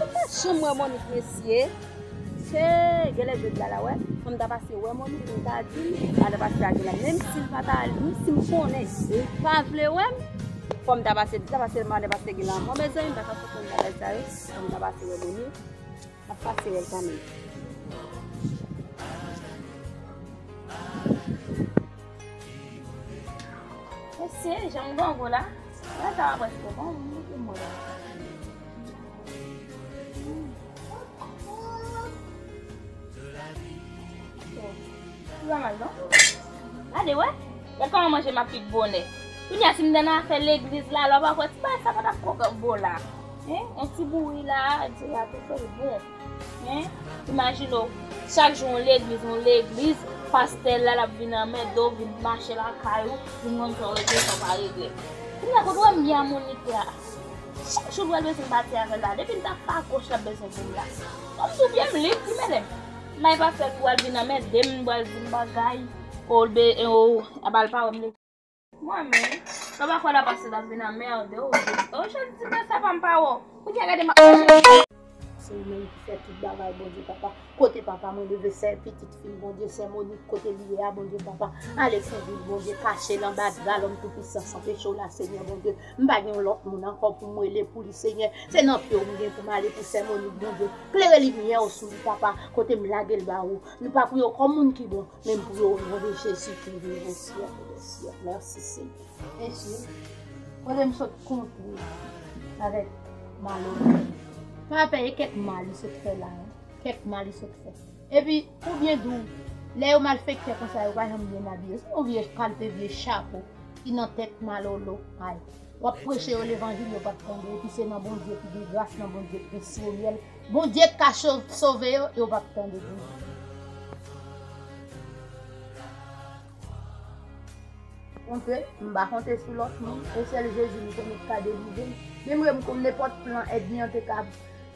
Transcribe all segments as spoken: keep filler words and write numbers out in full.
Janm wè Monique, mesye. Se, genlè jodi a la, wè. Fò m ta pase wè Monique, pou m ta di l, pa ta pase a genlè. Menm si l pa ta, menm si m konnen, li pa vle wè m, fò m ta pase di sa, paske m pa ta pase genlè ankò, mezanmi, m pa ka sot nan bagay sa yo. Fò m ta pase wè Monique. M ap pase wè l kanmenm. Mesye, jan m gongo la. Mwen ta prèske bon, m mete mwen la. Pa mal, non? Gade, wè. Gad kòman manje m ap kwit bonè. Kounye a, si m te nan afè legliz la, lè w pa kwè, ti bagay sa pa t ap poko bon la. Hein? Yon ti bouyi la, di la, tou fè l bon. Hein? Imajine w, chak jou yon legliz, yon legliz, pastè la, l ap vin anmède w, vin mache lakay ou, vin konn sa w regle, sa w pa regle. Kounye a, kote w wè m byen a Monik la? Chak jou l pral bezwen m pati avè l la. Depi m t ap fè agoch, l ap bezwen pou m la. Kòmsi w byen m lib, li mele m. May pastè pou al vin anmède m, pral di m bagay. O, be, o, aba l pa wè m. Mwen menm, lè w pa kwè la pastè t ap vin anmède w. O, jodi, sa pa m pa wè w. Kounye a gade m ap mache. Se ou menm ki fè tout bagay, Bondye papa. Kote papa mwen leve sè pitit fi m, Bondye, sè Monik, kote li ye a, Bondye papa. Alexandrine, Bondye, kache l anba dra lòm toupisan, anpeche w la, Senyè Bondye. M pa gen yon lòt moun ankò pou m rele pou li, Senyè. Se nan pye w m gen pou m ale pou sè Monik, Bondye. Klere limyè w sou li, papa. Kote m lage l ba ou. Nou pa priye w kòm moun ki bon, men m priye w o non de Jezi ki viv o syèk dè syèk. Mèsi, Senyè. Mesye, kote m sot kontre avèk Malo. Pa pè, e kèk mal li sot fè la, hein. Kèk mal li sot fè. Epi, pou byen di w, lè yo malfektè konsa, yo pa janm byen abiye. Se yon vye kalte vye chapo ki nan tèt Malolo. Ay, w ap preche yo levanjil, yo p ap tande. Epi se nan Bondye ki gen gras, nan Bondye ki gen syèl. Bondye k ka cho-, sove yo, yo p ap tande Bondye. Kontre, m pa konte sou lòt moun, e sèl Jezi m konnen k ka delivre m. Menm lè m konn nenpòt plan ènmi an te ka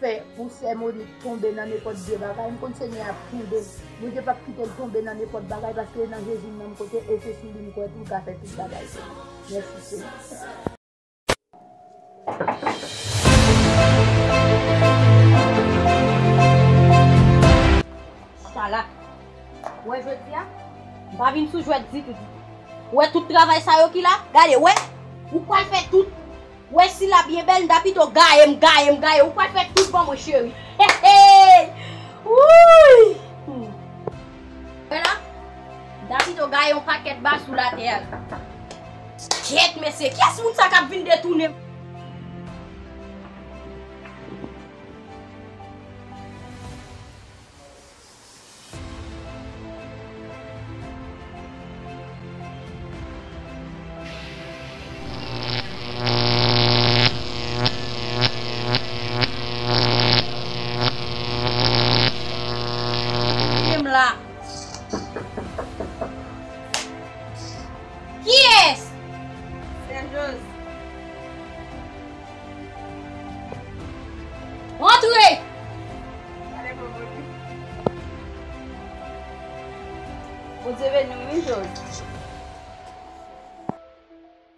fè pou sè Monik tonbe nan nenpòt vye bagay, m konn Senyè ap kenbe l. Bondye p ap kite l tonbe nan nenpòt bagay, paske nan Jezi m nan m konte, e se sou li m kwè tou l ka fè tout bagay. Mèsi, Senyè. Chala. Ou wè jodi a, m pa vin sou jwèt ditou, ditou. Ou wè tout travay sa yo ki la? Gade, wè. Ou pral fè tout. Ou wè si la byen bèl, m ta pito gaye m, gaye m, gaye. Ou pral fè tout ban mwen, cheri. Hey, hey. Wouy. Hmm. Wè la, m ta pito gaye yon pakèt ba sou latè a. Kyèt, mesye, kiyès moun sa k ap vin detounen? Kiyès? Sè Jos. Rantre! Bondye beni w, wi, Jos.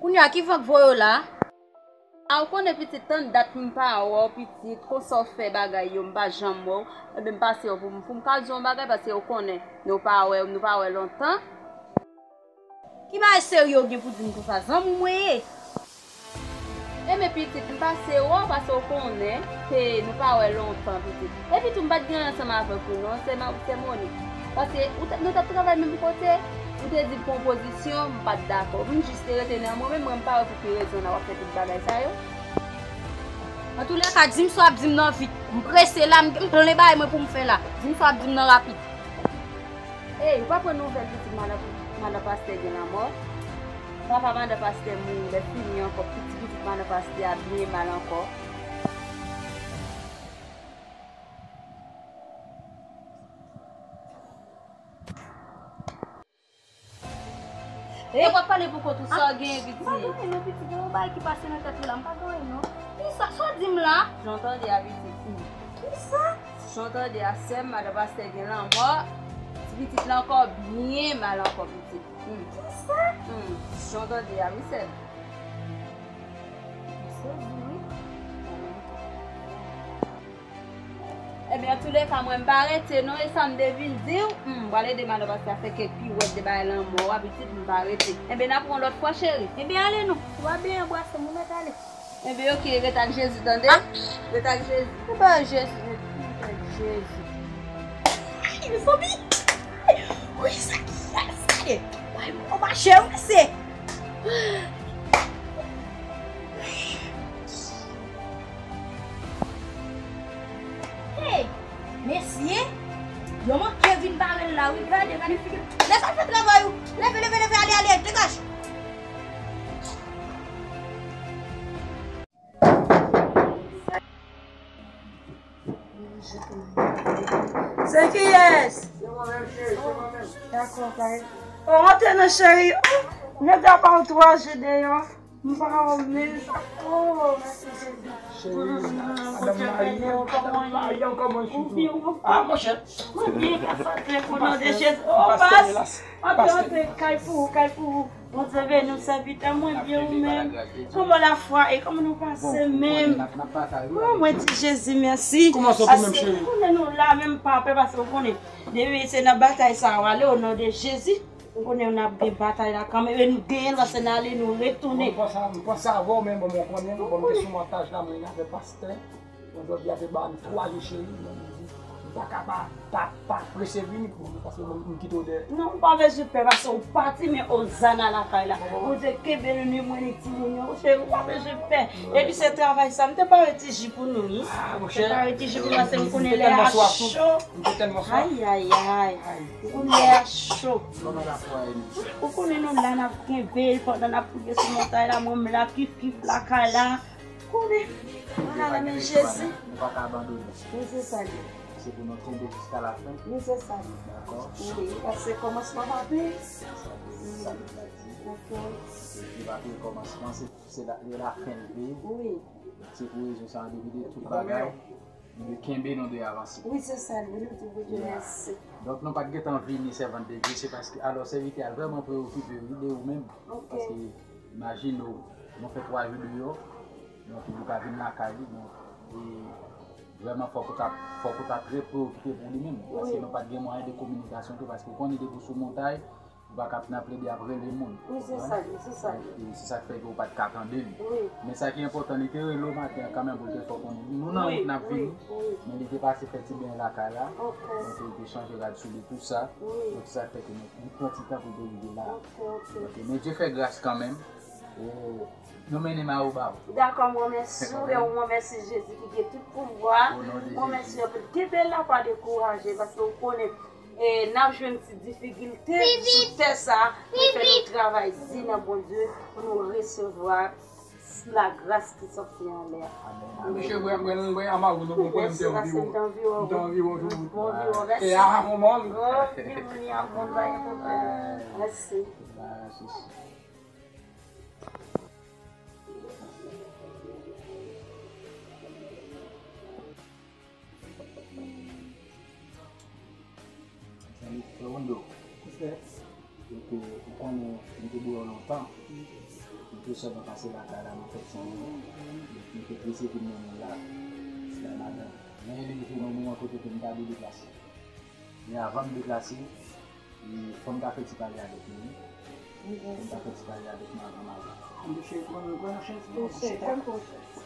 Kounye a, ki van k voye w la? A, ou konnen pitit, tann dat m pa wè w, pitit, konsa w fè bagay yo, m pa janm wè w. Enben, m pase w pou m, pou m ka di w yon bagay, paske ou konnen, nou pa wè, nou pa wè lontan. Ki bagay serye w gen pou di m konsa? Zanmi w mwen ye. Enben, pitit, m pase wè w, paske ou konnen, ke nou pa wè lontan, pitit. Epi tou, m pa t gen ansanm avèk ou, non, se ma-, se Monik. Paske ou t-, nou t ap travay menm kote, ou te di m pran pozisyon, m pa t dakò. M jis te rete nan mwen menm, mwen m pa wè pou ki rezon n ap fè tout bagay sa yo. Antoulèka, di m sa w ap di m nan vit. M prese la, m, m plen bagay mwen pou m fè la. Di m sa w ap di m nan rapid. Ey, ou pa pran nouvèl pitit madan, madan pastè gen lanmò? Papa madan pastè mouri, lè fini ankò, pitit, pitit madan pastè a byen mal ankò. E w ap pale pou kont ou, sa w genyen, pitit? M pa gen anyen non, pitit, gen yon bagay ki pase nan tèt ou la, m pa gen anyen non. Kisa? Sa w di m la? Jan w tande a, pitit. Kisa? Jan w tande a, sè m, madan pastè gen lanmò. Ti pitit la ankò byen mal ankò, pitit. Hmm. Kisa? Hmm. Jan w tande a, wi, sè m. M sezi, wi. Ebyen, antoulèka, mwen m pa rete non, e sa m te vin di w, hmm, m pral ede madan pastè a fè kèk piwèt de bagay lanmò a, pitit, m pa rete. Ebyen, n ap wè w lòt fwa, cheri. Ebyen, ale non. Ou pa byen anbrase m, ou mèt ale. Ebyen, oke, ret ak Jezi, tande? Ah. Ret ak Jezi. Ou pa Jezi, ret ak Jezi. Ay, mezanmi! Wi, sa ki yès, gade! Bay mwen yon mache, wi, se. Hey! Mesye, yo manke M bare l la, wi. Gade, gade figi l. Lè sa fè travay ou. Leve, leve, leve, ale, ale, degaj. Se kiyès? Se mwen menm, cheri, se mwen menm. Dakò, kay. O, antre non, cheri. O, nèg la ba w twa jou deyò. M pa wè w menm. O, mèsi, Jezi. Cheri, madanm Marie, madanm Marie, kòman w ye? Ou byen, ou byen? A, monchè. Mwen byen, ka sante, o non de Jezi. O, pas, antre, antre, kay pou ou, kay pou ou. Bondye beni w, sèvitè mwen, byen ou menm? Kòman lafwa e kòman nou pase menm? O, mwen di Jezi mèsi. Kòman sòti menm, cheri? Ou konnen nou la menm, pa pè, paske ou konnen. Depi se nan batay sa a, w ale, o non de Jezi. Ou konnen n ap gen batay la kanmenm, e nou genyen l, paske n ale, nou retounen. Mwen panse, mwen panse avè w, men bon, mwen konnen, bon, mwen te sou montaj la, mwen avè pastè. Bon, jodi a te ba m twa jou, cheri, mwen di, m pa ka pa, pa, pa prese vini pou ou, paske mwen, m kite w dèyè. Non, ou pa bezwen pè, paske ou pati, men Ozana lakay la. Bondye kenbe nou, ni mwen, ni timoun yo. Cheri, ou pa bezwen pè. Epi se travay sa, m te pare ti ji pou nou, wi. M te pare ti ji pou nou, paske m konnen lè a cho. Ay, ay, ay. Ou konnen lè a cho. Ou konnen nou la, n ap kenbe l pandan n ap priye sou montay la, mwen m la, kif kif lakay la. Konnen, nou la nan men Jezi. Nou pa ka abandone. Wi, se sa l ye. Se pou nou kenbe jiska lafen. Wi, se sa l ye. Dakò? Wi, paske kòmansman pa peye. Sa, se sa l di. Ok. Depi pa peye kòmansman, se, se la, se lafen l peye. Wi. Se pou rezon sa a, depi de tout bagay, nou dwe kenbe, nou dwe avanse. Wi, se sa l ye, nou di Bondye mèsi. Donk, nou pa t gentan vini, sèvant de Dye, se paske, alò, sèvitè a vrèman preokipe, wi, de ou menm. Ok. Paske, imajine w, nou fè twa jou deyò, donk, li pa vin lakay li, donk, e vrèman, fòk ou ta, fòk ou ta trè preokipe pou li menm, paske nou pa t gen mwayen de kominikasyon tou, paske ou konnen depi w sou montay, ou pa ka ap nan plede ap rele moun. Wi, se sa, se sa. E se sa k fè ke ou pa t ka tande li. Wi. Men sa ki enpòtan, li te rele w maten an kanmenm pou l te fè w konnen. Nou nan wout n ap vini, men li te pase fè ti beny lakay la. Ok. Donk, li te chanje rad sou li, tou sa. Wi. Donk, se sa k fè ke nou, li pran ti tan pou l te rive la. Ok, ok. Ok, men Dye fè gras kanmenm. E nou mennen mayo ba ou. Dakò, mwen mèsi w, e mwen mèsi Jezi ki gen tout pouvwa. O non de Jezi. Mwen mèsi anpil. Kenbe la, pa dekouraje, paske ou konnen E n ap jwenn ti difikilte sou tè sa a, pou fè nou travay di nan Bondye, pou nou resevwa lagras ki sòti anlè a. Amèn. Mesye, mwen, mwen, mwen, ama ou, nou, mwen konnen m te anvi wè w. M te anvi wè w tou. Mwen anvi wè w, mèsi. E a, mwen, mwen. Oh, byenveni a moun, pa gen pwoblèm. Mèsi. Santi Fernando. Donk, ou konnen, m te deyò lontan. M te sèlman pase lakay la, m ap fè ti, m te prese pou m mennen l la, bay madanm. Men rive nan moman kote ke m ta dwe deplase. Men avan m deplase, e, fò m ta fè ti pale avèk nou, wi. Fò m ta fè ti pale avèk madanm avè. Mesye, pran, pran yon chans, pran yon chans.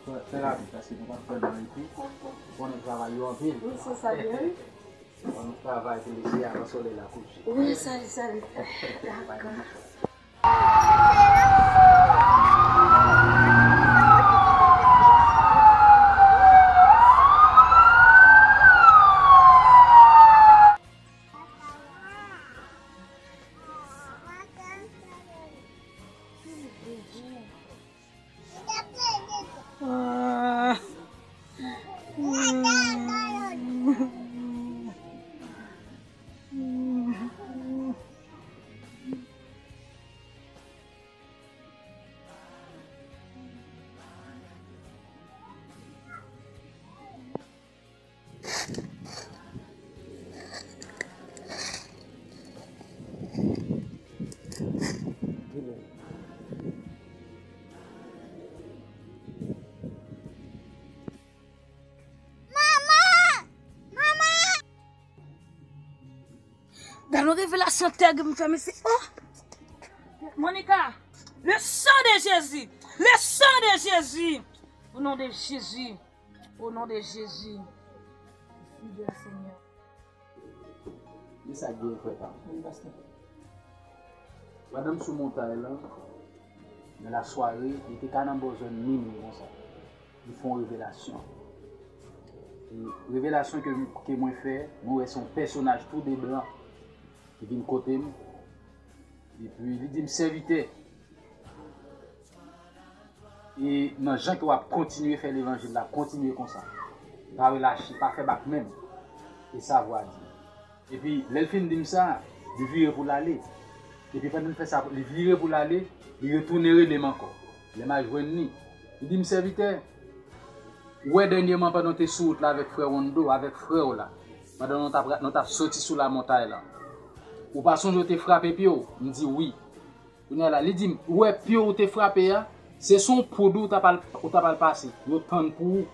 Fè, fè rapid, paske nou p ap fè nan rete. Ou konnen travay yo anpil. Wi, se sa, byen, wi. Bon, nou travay pou lese avan solèy la kouche. Wi, sali, sali. Dakò. Manman! Manman! Gade yon revelasyon tèrib m fè, mesye. Oh! Monica, le sang de Jésus! Le sang de Jésus! Au nom de Jésus! Au nom de Jésus! Fidèl Senyè. Men sa k genyen, frè pa m. Wi, pastè. Pandan m sou montay lan, nan lasware, li te ka nan bò zòn minwi konsa. Li fè yon revelasyon. Revelasyon ke, ke mwen fè, mwen wè se yon pèsonaj tou de blan ki vin kote m. Epi li di m, "Sèvitè, e nan jan ke w ap kontinye fè levanjil la, kontinye konsa. Pa relache, pa fè bak menm." E sa vwa di. Epi lè l fin di m sa, li vire pou l ale. Epi pandan l fè sa, li vire pou l ale, li retounen rele m ankò. Lè m al jwenn li, li di m, "Sèvitè, ou wè dènyèman pandan w te sou wout la avèk frè Wondo, avèk frè w la, pandan nou t ap, nou t ap soti sou lamontay la, ou pa sonje w te frape pye w?" M di, "Wi." Kounye a la, li di m, "Ou wè pye w ou te frape a, se sou yon poud ou t ap al, ou t ap al pase. Yo tann pou ou.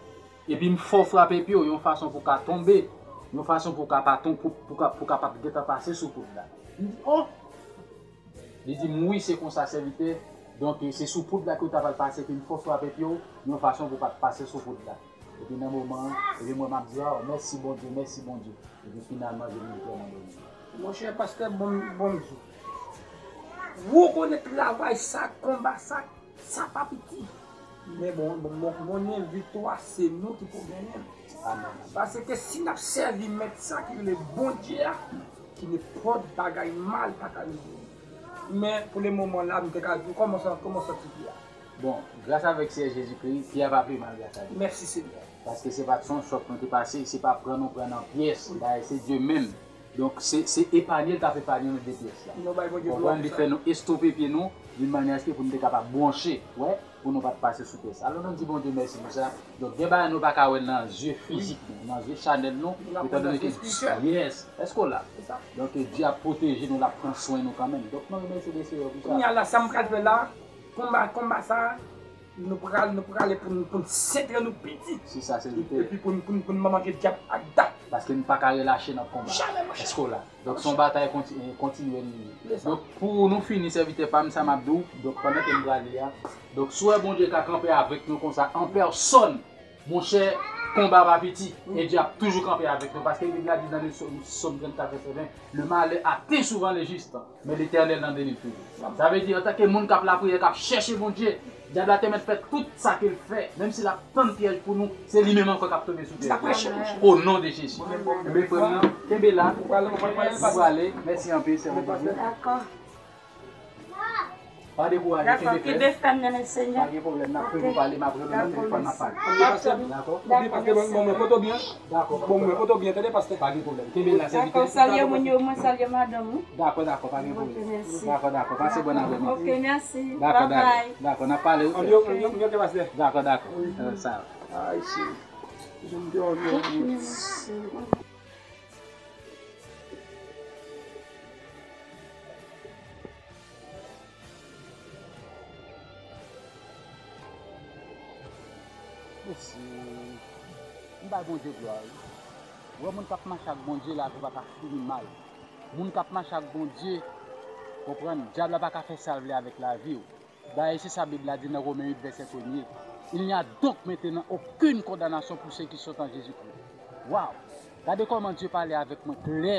Epi m fè w frape pye w yon fason pou w ka tonbe, yon fason pou w ka pa ton-, pou, pou ka, pou w ka pa t gentan pase sou poud la." M di, "Oh!" Li di m, "Wi, se konsa, sèvitè. Donk, se sou poud la ke w t ap al pase, epi m fè w frape pye w yon fason pou w pa t pase sou poud la." Epi nan moman an, epi mwen m ap di, "Oh, mèsi Bondye, mèsi Bondye." Epi finalman, je vin vrèman beni. Monchè, pastè, bon, bon Dye. Rekonèt travay sa, konba sa, sa pa piti. Men bon, bon, bon, konnen viktwa, se nou ki pou genyen l. Amèn. Paske si n ap sèvi mèt sa ki rele Bondye a, ki nenpòt bagay mal pa ka rive. Men pou le moman la, m te ka di w kòman sa, kòman sa ti pye a. Bon, gras avèk Seyè Jezikri, pye a pa pi mal, gras a Dye. Mèsi Senyè. Paske se pa t yon chòk nou te pase, se pa pran nou pran nan pyès, dayè se Dye menm. Donk, se, se epanye l t ap epanye nou de pyès la. Nou bay Bondye glwa pou sa. Konprann, li fè nou estope pye nou, d'une manière à ce que pou nou te kapab bwonche, wè, pou nou pa t pase sou pyès. Alò, nou di Bondye mèsi pou sa. Donk, gen bagay nou pa ka wè nan zye fizik nou, nan zye chanèl nou, etandone ke, yes, èske w la? Donk, Dye ap pwoteje nou, l ap pran swen nou kanmenm. Donk, nou remèsye Lesenyè pou sa. Kounye a la, sa m pral fè la, konba, konba sa, nou pral, nou prale pou n, pou n sentre nou piti. Se sa, se vre. Epi pou n, pou n, pou n manke dyab ak dat. Paske n pa ka relache nan konba. Jamè, monchè. Èske w la? Donk, se yon batay konti-, kontinyèl li ye. Donk, pou nou fini, sèvitè pa m, sa m ap di w, donk, pandan ke m prale a, donk, si w wè Bondye ka kanpe avèk nou konsa, an pèsòn, monchè, konba pa piti, e Dye ap toujou kanpe avèk nou, paske Bib la di nan le Sòm, Sòm trannkat, vèsè ven, "Le malheur atteint souvent le juste, mais l'Éternel en délivre toujours." Sa vle di, antanke moun k ap lapriyè, k ap chèche Bondye, dyab la te mèt fè tout sa ke l fè, menm si l ap tann pyèj pou nou, se li menm ankò k ap tonbe sou pyèj. O non de Jezi. Ebyen, frè m nan, kenbe la. Ou prale, ou prale, ou prale. Mèsi anpil, sè Bondye. Dakò. Pa dekouraje, kenbe fèm. Dakò, kenbe fèm nan Lesenyè. Pa gen pwoblèm, n ap toujou pale, m ap rele nan telefòn, n ap pale. Dakò. Dakò, pastè, bon, mwen kote w byen. Dakò. Bon, mwen kote w byen, tande, pastè. Pa gen pwoblèm. Kenbe la, sèvitè. Dakò, salye moun yo, mwen salye madanm ou. Dakò, dakò, pa gen pwoblèm. Ok, mèsi. Dakò, dakò, pase bòn aprèmidi. Ok, mèsi. Dakò, dakò. Bye bye. Dakò, n ap pale. Ann yo, ann yo, ann yo, pastè. Dakò, dakò. Sa. Ay, cheri. Jan m te anvi anvi. Mesye, m bay Bondye glwa, wi. Ou wè moun k ap mache ak Bondye, lavi pa ka fini mal. Moun k ap mache ak Bondye, konprann, dyab la pa ka fè sa l vle avèk lavi w. Dayè, se sa Bib la di nan Women uit, vèsè premye. Il n'y a donc maintenant aucune condamnation pour ceux qui sont en Jésus-Christ. Waw! Gade kòman Dye pale avèk mwen klè.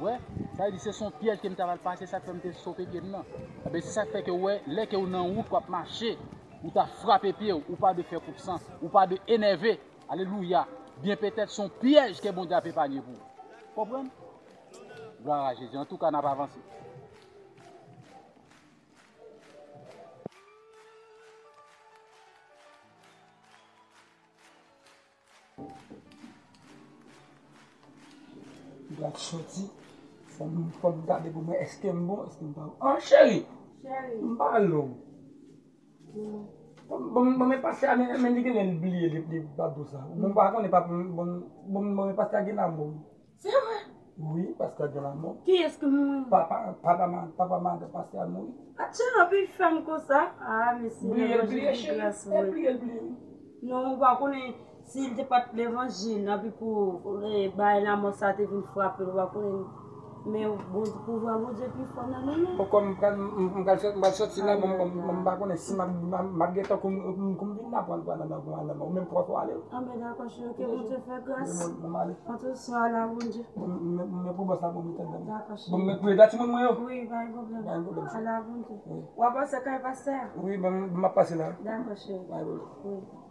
Wè, sa vle di se son pyèj ke m t ap al pase, sa k fè m te estope pye m nan. Ebyen, se sa k fè ke, wè, lè ke ou nan wout, w ap mache, ou ta frape pye w, ou pa dwe fè kout san, ou pa dwe enève. Alelouya! Byen petèt se yon pyèj ke Bondye ap epanye pou ou. Konprann? Glwa a Jezi. Antouka, n ap avanse. M pral soti. Fò m, fò m gade pou mwen, èske m bon, èske m pa bon. Ah, cheri! Cheri. M pa lou. Bon, bon, bon, men pastè a, men, men li genlè l bliye li, li pa dou sa. Bon, m pa konnen, pa, bon, bon, bon, men pastè a gen lanmò. Se vre? Wi, pastè a gen lanmò. Kiyès ki mouri? Papa, papa, ma-, papa madan pastè a mouri. Atcha, anpil fanm konsa. Ah, mesye, bliye l, bliye, cheri. Bliye l, bliye l. Non, ou pa konnen, si l te pa t levanjil, anpi pou, eh, bay lanmò sa te vin frape l, ou pa konnen. Men Bondye, pouvwa Bondye pi fò nan nou menm. Bon, kòm m pral, m, m pral sot-, m pral soti la, bon, bon, bon, m pa konnen si m ap, m ap, m ap gentan koum, koum, koum vin la pran, pran nan, nan, nan, nan, ou menm pwòp ou ale. Ah, men dakò, cheri, ke Bondye fè gras. Bon, bon, m ale. Pran swen w, ala Bondye. Bon, men, men pou bòs la, bon, m tande. Dakò, cheri. Bon, men pou eda timoun mwen yo. Wi, pa gen pwoblèm. Pa gen pwoblèm, cheri. Ala Bondye. Wi. W ap pase kay pastè a? Wi, bon, m ap pase la. Dakò, cheri. Pa gen pwoblèm. Wi.